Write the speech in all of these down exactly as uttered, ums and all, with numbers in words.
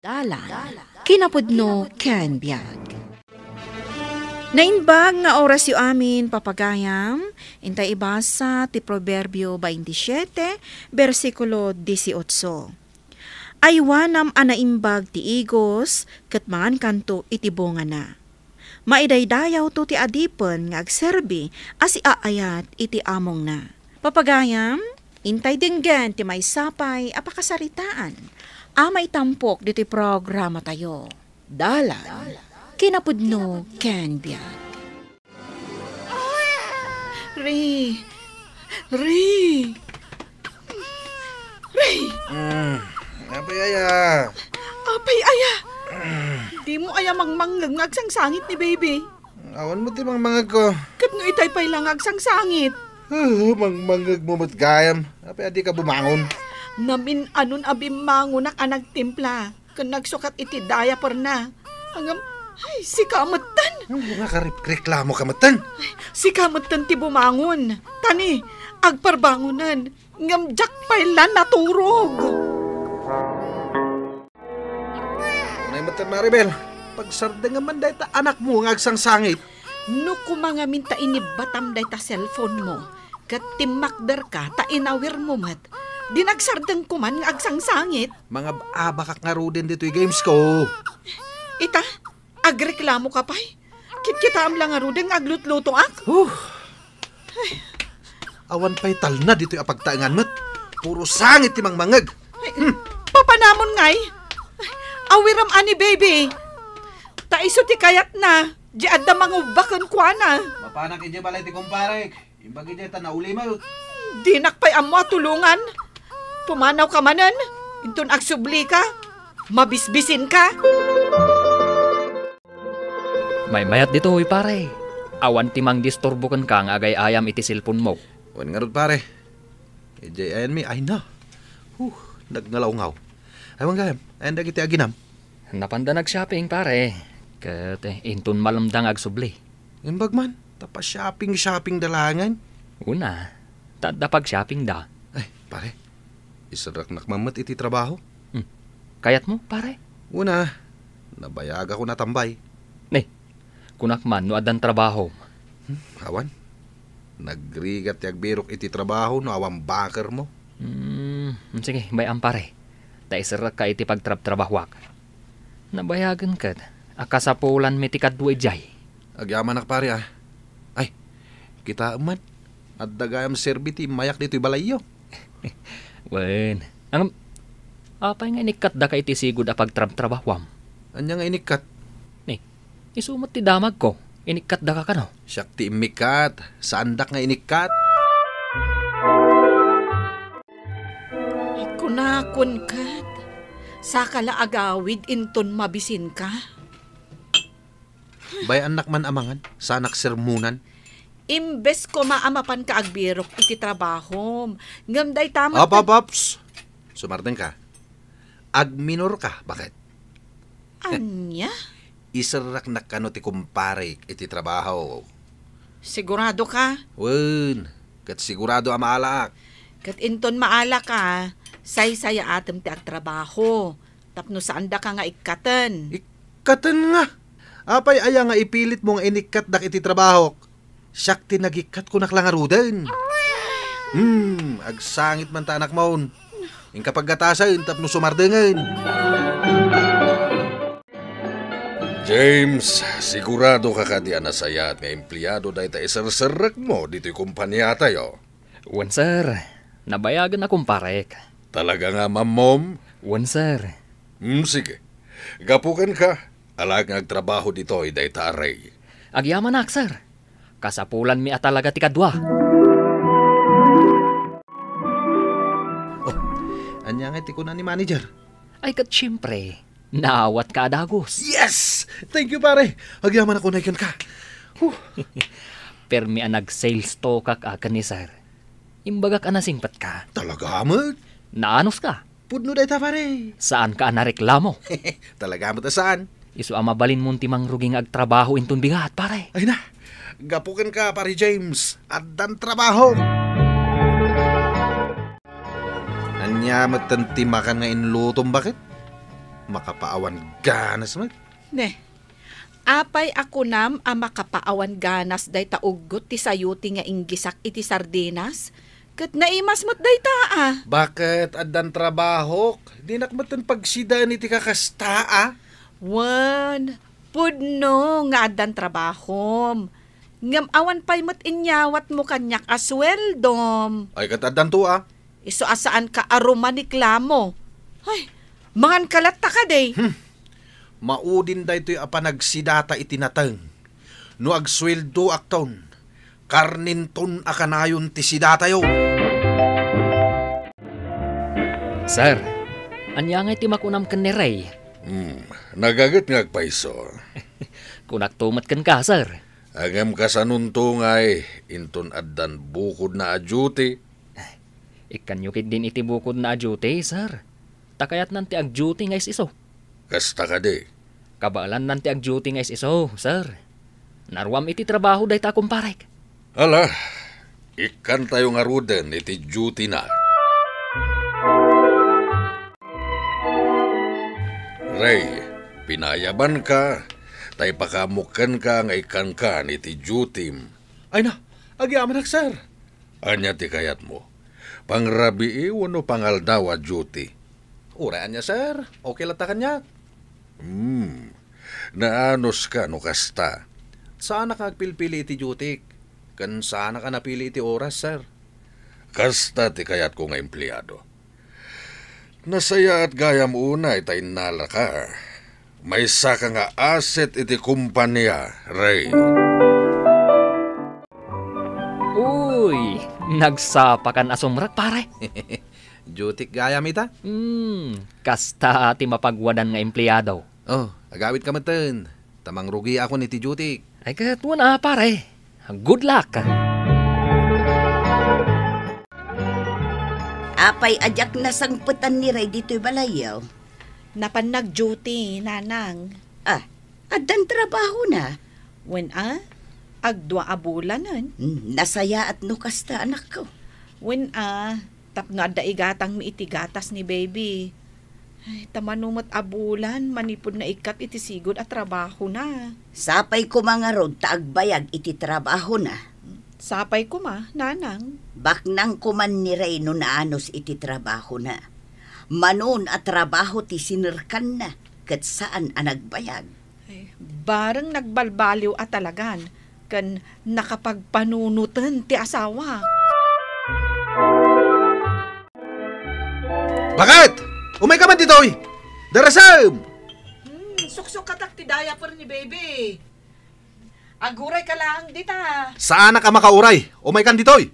Dalan, kinapudno ken biag. Naimbag nga orasyo amin, papagayam, intay ibasa ti Proverbio baintisiete, bersikulo dieciocho. Aywanam a naimbag ti igos, ket mangankanto iti bungana. Maidaydayawto ti adipen nga agserbi a siaayat iti amongna. Papagayam, intay denggen ti maysa pay a pakasaritaan a maitampok ditoy programatayo. Dalan, kinapudno ken biag. Ray! Ray! Ray! Mm, apay aya? Apay aya? Dimo aya mangmangngeg nga agsangsangit ni baby? Awan met ti mangmangngegko. Ket no itay pay la nga agsangsangit? Ah, mangmangngegmo met gayam. Apay a dika bumangon? Namin-anon a bimmangonak a nagtimpla ken nagsukat iti diaperna. Ngem, ay, sika metten. Ano nga karikreklamoka metten? Sika metten ti bumangon. Tani, agparbangonen. Ngem diak pay la naturog. Unay metten, Maribel, pagsardengam man dayta anakmo nga agsangsangit. No koma ngamin ta inibbatam dayta cellphone mo, ket timmakderka ta inawirmo met, din agsardengko man nga agsangsangit. Mangab-abakak ngaruden ditoy games ko. Ita, agreklamoka pay? Kitkitaem la ngaruden nga aglutlutoak? Huh. Awan pay talna ditoy a pagtaengan met. Puro sangit ti mangmangngeg. Ay, papanamon ngay? Awiram a ni baby. Ta isu ti kayatna, di adda mangubba kenkuana. Mapanak idiay balay ti kumparek. Imbag idiay ta naulimek. Dinak pay ammo a tulongan. Pumanawka manen. Inton agsublika, mabisbisinka. Maymayat ditoy, pare. Awan ti mangdisturbo kenka nga agay-ayam iti cellphone mo. Wen ngarud, pare. Idiay ayanmi, ay na. Huh, nagngalawgaw. Ay, wen gayam, ayan dagiti aginam? Napanda nag-shopping, pare. Ket, eh, inton malemda nga agsubli. Imbag man, ta pa-shopping-shopping da laengen. Una, ta adda pag-shopping da. Ay, pare, iserreknak man met iti trabaho. Hmm. Kayatmo, pare? Una, nabayagakon a tambay. Ne, kunak man no addan trabahom. Hmm, awan. Nagrigat ti agbirok iti trabaho no awan bakermo. Hmm, sige, bay-am, pare. Ta iserrekka iti pagtrabtrabahoak. Nabayagen ket a kasapulanmi ti kadua idiay. Agyamanak, pare, ah. Ay, kitaem man. Adda gayam serbi ti immayak ditoy balayyo. Wen, ngem, apay nga inikkatdaka iti sigud a pagtrabtrabahoam? Ania nga inikkat? Ni, isu met ti damagko, inikkatdaka kano? Siak ti immikkat, saandak nga inikkat. Kunakon ket, saka la agawid inton mabisinka. Bay-annak man a mangan, saanak sermonan. Imbes koma a mapanka agbirok iti trabahom, ngem dayta met Op, op, ops! Sumardengka. Agminorka, baket? Ania? Iserreknak kano ti kumparek iti trabaho. Siguradoka? Wen, ket sigurado a maalaak. Ket inton maalaka, saysayaatem ti agtrabaho. Tapno saandaka nga ikkaten. Ikkaten nga? Apay aya nga ipilitmo nga inikkatdak iti trabahok? Siak ti nagikkat, kunak la ngaruden. Hmm, agsangit man ta anakmon. Inka paggatasen tapno sumardengen. James, sigurado ka kadi a nasayaat nga empleado dayta iserserrekmo ditoy kompaniatayo? Wen, sir. Nabayagen a kumparek. Talaga nga, mammom? Wen, sir. Hmm, sige. Gapu kenka, alaek nga agtrabaho ditoy dayta a rey. Agyamanak, sir. Kasapulanmi a talaga ti kadua. Oh, ania nga ti kuna ni manager? Ay, ket siempre, naawatka a dagus. Yes! Thank you, pare. Agyamanak unay kenka. Huh. Permi a nag-sales talkak a ken ni sir. Imbagak a nasingpetka. Talaga met? Naanuska. Pudno dayta, pare. Saanka a nareklamo. Talaga met a saan. Isu a mabalinmon ti mangrugi nga agtrabaho inton bigat, pare. Ay na, gapu kenka, pare James. Addan trabaho. Ania metten ti makan nga inlutom, baket? Makapaawan ganas met. Ne, apay a kunam a makapaawan ganas dayta uggot ti sayuti nga inggisak iti sardinas? Ket naimas met dayta, a. Baket addan trabahok? Dinak metten pagsidaen iti kakasta, a. Wen, pudno nga addan trabahom. Ngem awan pay met inyawatmo kaniak a sueldom. Ay, ket addanto, a. Isu a saanka a rumaniklamo. Ay, manganka latta kadi. Hmm. Maudin daytoy a panagsidata iti nateng. No agsueldoakton, karnenton a kanayon ti sidatayo. Sir, ania ngay ti makunam ken ni Ray? Hmm, nagaget nga agpayso. Kunakto met kenka, sir. Ngem kasanonto ngay inton addan bukodna a duty? Ikkanyo ketdin iti bukodna a duty, sir. Ta kayatnan ti ag-duty nga is-isu. Kasta kadi? Kabaelannan ti ag-duty nga is-isu, sir. Naruam iti trabaho dayta a kumparek. Ala, ikkantayo ngaruden iti duty-na. Ray, pinayabanka, ta ipakaammo kenka nga ikkankan iti duty-m. Ay na, agyamanak, sir. Ania ti kayatmo? Pangrabii wenno pangaldaw a duty? Uray ania, sir. Okay latta kaniak. Hmm. Naanuska no kasta? Saanak nga agpilpili iti duty-k, ken saanak a napili iti oras, sir. Kasta ti kayatko nga empleado. Nasayaat gayam unay ta innalaka. Maysaka nga asset iti kompania, Ray. Uy, nagsapakan a sumrek, pare. Duty-k gayam ita? Hmm, kasta ti mapagwadan nga empleado. Oh, agawidka metten. Ta mangrugiakon iti duty-k. Ay, ket wen a, pare. Good luck. Apay a diak nasangpetan ni Ray ditoy balayyo? Napan nag-duty, nanang. Ah, addan trabahona? Wen a, agdua a bulanen. Hmm, nasayaat no kasta, anakko. Wen a, tapno adda igatangmi iti gatas ni baby. Ay, ta mano met a bulan manipud naikkat iti sigud a trabahona. Sapay koma ngarud ta agbayag iti trabahona. Sapay koma, nanang. Baknang koman ni Ray no naanus iti trabahona. Manon a trabaho ti sinerkanna ket saan a nagbayag. Ay, bareng nagbalbaliw a talagan ken nakapagpanunoten ti asawa. Bakit? Umayka man ditoy! Darasem! Hmm, suksukkatak ti diaper ni baby. Agurayka laeng dita. Saanak a makauray. Umaykan ditoy!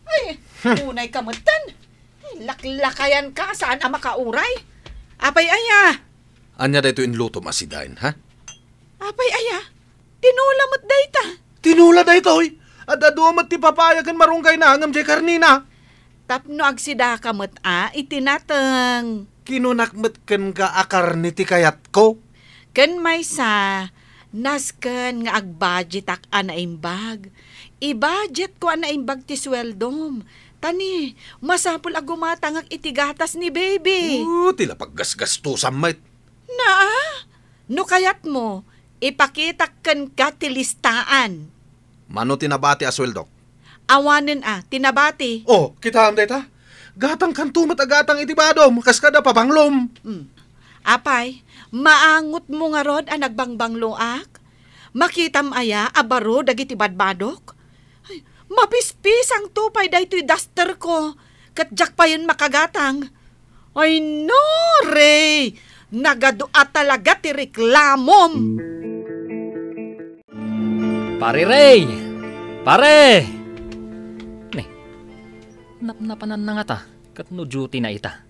Ay, hmm, unayka metten. Ay, laklakayanka, saan a makauray. Apay aya? Ania daytoy inlutom a sidaen, ha? Apay aya? Tinola met dayta. Tinola daytoy? Ad-adu met ti papaya ken marunggayna ngem diay karnina. Tapno agsidaka met a iti nateng. Kinunak met kenka a karne ti kayatko. Ken maysa, nasken nga agbudgetak a naimbag. Ibudgetko a naimbag ti sueldom. Ta ni, masapul a gumatangak iti gatas ni baby. Oh, ti la paggasgastusam met. Naa, no kayatmo, ipakitak kenka ti listaan. Mano ti nabati a sueldok? Awanen a, ti nabati. Oh, kitaem dayta? Gatangkanto met a gatang iti badom, kas kada pabanglom. Hmm. Apay, maangotmo ngarud a nagbangbangloak? Makitam aya a baro dagiti badbadok? Ay, mapispisangto pay daytoy dusterko, ket diak payen makagatang. Ay no, Ray! Nagadu a talaga ti reklamom! Pare Ray! Pare! Ne, napnapananna ngata ket no duty-na ita.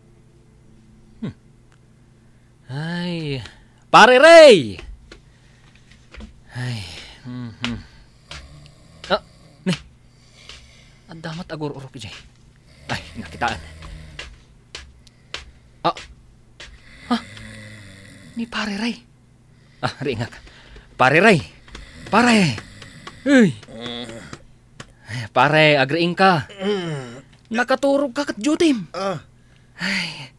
Hmm. Ay, Pare Ray! Ay, mhm. Ah, ne. Adda met agur-urok idiay. Ay, nakitaan. Ah. Ha? Ni Pare Ray. Ah, riingak. Pare Ray. Pare. Uy. Ay, pare, agriingka. Nakaturogka ket duty-m. Ah. Ay,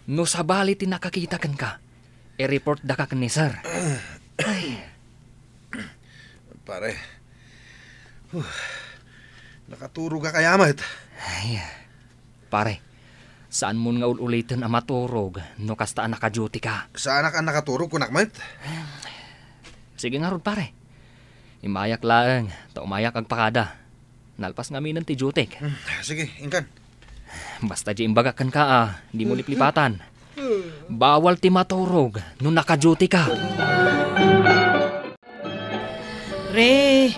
No sabali ti nakakita kenka, i-report daka ken ni Sir. Ay. Pare. Huh. Nakaturog a kaya met. Ay, pare, saan mon nga ul-uliten a maturog no kasta a naka-duty ka. Saanak a nakaturog, kunak met? Sige ngarud, pare. Imayak laeng, ta umayak agpakada. Nalpas ngaminen ti duty-k. Hmm, sige, inkan. Basta di imbagak kenka a, di mo liplipatan. Bawal ti maturog no naka-duty ka. Re,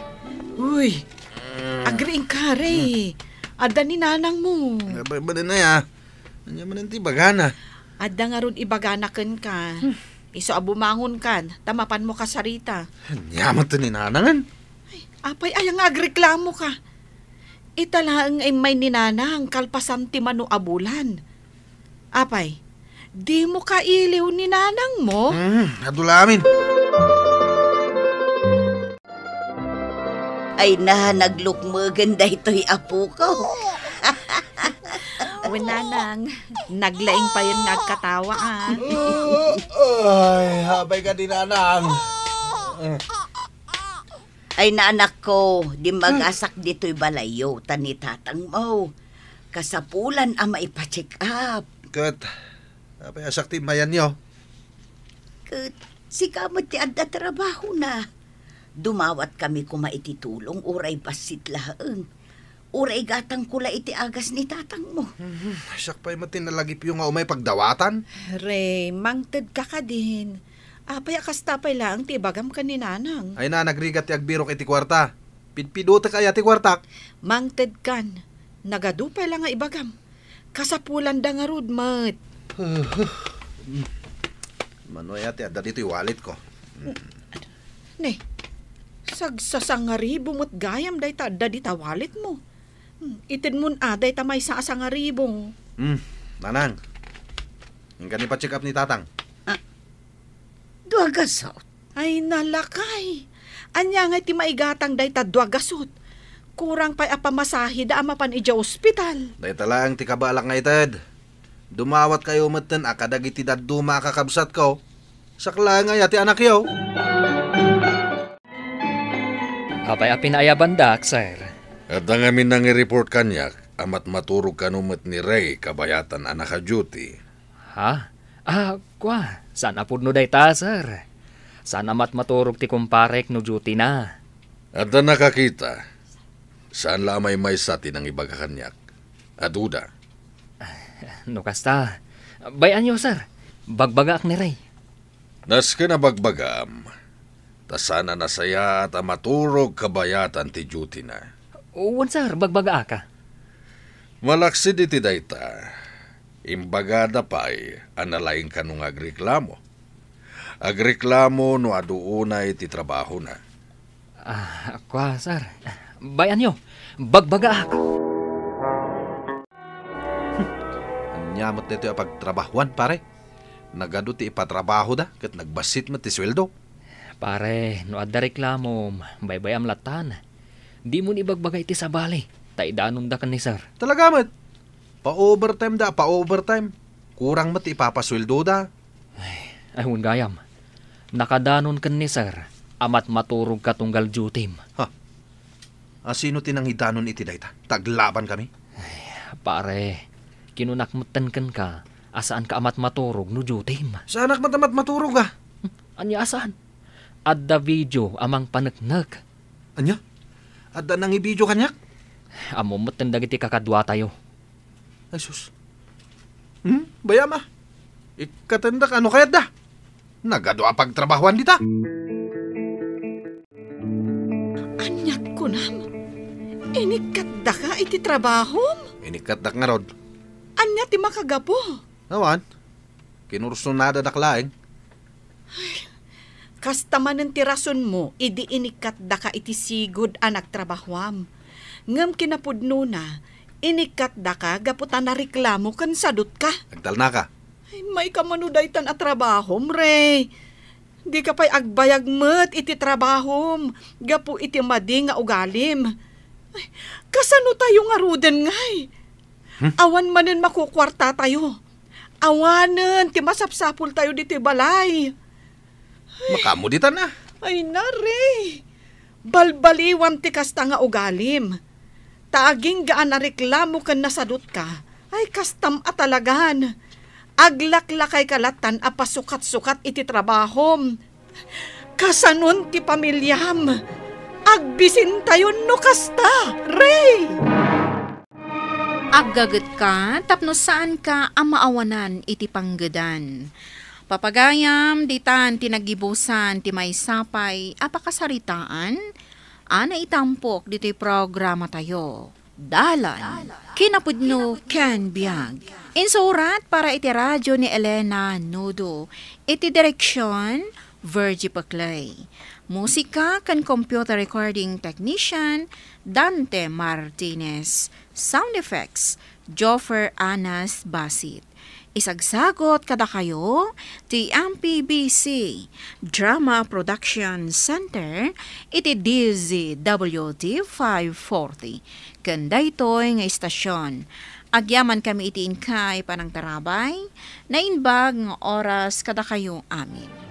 uy, agriing ka, Re. Adda ni nanang mo. Abay, bali na ya. Ania man ti bagana? Adda ngarud ibagana kenka. Isu a bumangon kan, ta mapan mo kasarita. Ania man ti ni nanangen? Ay, apay aya nga agreklamo ka? Ita laeng nga immay ni nanang kalpasan ti mano a bulan. Apay, di mo kailiw ni nanang mo? Hmm, adu lamin. Ay na, naglukmegen daytoy apoko. Wen, nanang, naglaing payen nga agkatawa, a. Ay, apay kadi, nanang? Ay na, anakko, dimmagasak ditoy balayyo, ta ni tatangmo. Kasapulan a maipa-check up. Ket, apay a sakti mayanyo? Ket, sika met ti adda trabahona. Dumawatkami koma iti tulong, uray bassit laeng. Uray gatangko la iti agas ni tatangmo. Mhm, siak pay met ti nalagipyo nga umay pagdawatan. Re, mangtedka kadin. Apay a kasta pay laeng ti ibagam ken ni nanang? Ay na, nagrigat ti agbirok iti kuarta. Pidpidotek aya ti kuartak? Mangtedkan. Nagadu pay la nga ibagam. Kasapulanda ngarud met. Mano aya ti adda ditoy walletko? Ne, sagsasangaribo met gayam dayta adda dita walletmo. Hmm, itedmon a dayta maysa a sangaribo. Hmm, nanang. Inka ni pa-check up ni tatang. Ah, dua gasut. Ay, nalakay. Ania ngay ti maigatang dayta dua gasut? Kurang pay a pamasaheda a mapan idiay ospital. Dayta laeng ti kabalak nga ited. Dumawatkayo metten a kadagiti dadduma a kakabsatko. Siak laeng aya ti anakyo? Apay a pinaayabandak, sir? Adda ngamin nangireport kaniak a matmaturog kano met ni Ray kabayatan a naka-duty. Ha? Ah, kua, saan a pudno dayta, sir? Saan a matmaturog ti kumparek no duty na? Adda nakakita. Saan la a maymaysa ti nangibaga kaniak. Aduda. No kasta, bay-anyo, sir. Bagbagaak ni Ray. Nasken a bagbagam, ta saan a nasayaat a maturog kabayatan ti duty na. Wen, sir, bagbagaak. Malaksid iti dayta, imbagada pay a nalaing kano nga agreklamo. Agreklamo no adu unay ti trabahona. Ah, kua, sir. Bay-anyo, bagbagaak. Ania met daytoy a pagtrabahoan, pare? Nagadu ti ipatrabahoda ket nagbassit met ti sueldo. Pare, no adda reklamom, baybay-am lattan. Dimon ibagbaga iti sabali, ta idanonda ken ni sir. Talaga met? Pa-overtime da, pa-overtime. Kurang met ti ipapasueldoda. Ay, ay, wen gayam. Nakadanon ken ni sir a matmaturogka tunggal duty-m. Ha? A, sino ti nangidanon iti dayta? Ta aglabankami? Ay, pare, kinunak metten kenka a saanka a matmaturog no duty-m. Saanak met a matmaturog, a? Hmm, ania a saan? Adda video a mangpaneknek. Ania? Adda nangivideo kaniak? Ammom metten dagiti kakaduatayo. Ay, sus. Hmm? Bay-am a. Ikkatendak no kayatda. Nagadu a pagtrabahoan dita. Aniat kunam? Inikkatdaka iti trabahom? Inikkatdak ngarud. Ania ti makagapu? Awan. Kinursonadadak laeng. Kasta manen ti rasonmo idi inikkatdaka iti sigud a nagtrabahoam. Ngem kinapudnona, inikkatdaka gapu ta nareklamo ken sadutka. Agtalnaka. Ay, maika mano daytan a trabahom, Ray. Dika pay agbayag met iti trabahom gapu iti madi nga ugalim. Ay, kasano tayo ngaruden ngay? Hmm? Awan manen makukuartatayo. Awanen ti masapsapultayo ditoy balay. Makaammo ditan a. Ay, nari. Balbaliwan ti kasta nga ugalim. Ta agingga a nareklamo ken nasadutka. Ay, kastam a talagan. Aglaklakayka lattan a pasukat-sukat iti trabahom. Kasanon ti pamiliam? Agbisintayon no kasta, Ray! Aggagetka tapno saanka a maawanan iti panggedan. Papagayam, ditan ti naggibusan ti maysa pay a pakasaritaan a naitampok ditoy programatayo. Dalan, kinapudno ken biag. Insurat para iti radyo ni Elena Nudo. Iti direksyon, Virgie Paclay. Musika ken computer recording technician, Dante Martinez. Sound effects, Joffer Anas Basit. Isagsagot kadakayo ti M P B C Drama Production Center iti D Z W T five forty. Ken daytoy nga istasyon, agyaman kami iti inkay panangtarabay, naimbag nga oras kadakayo amin.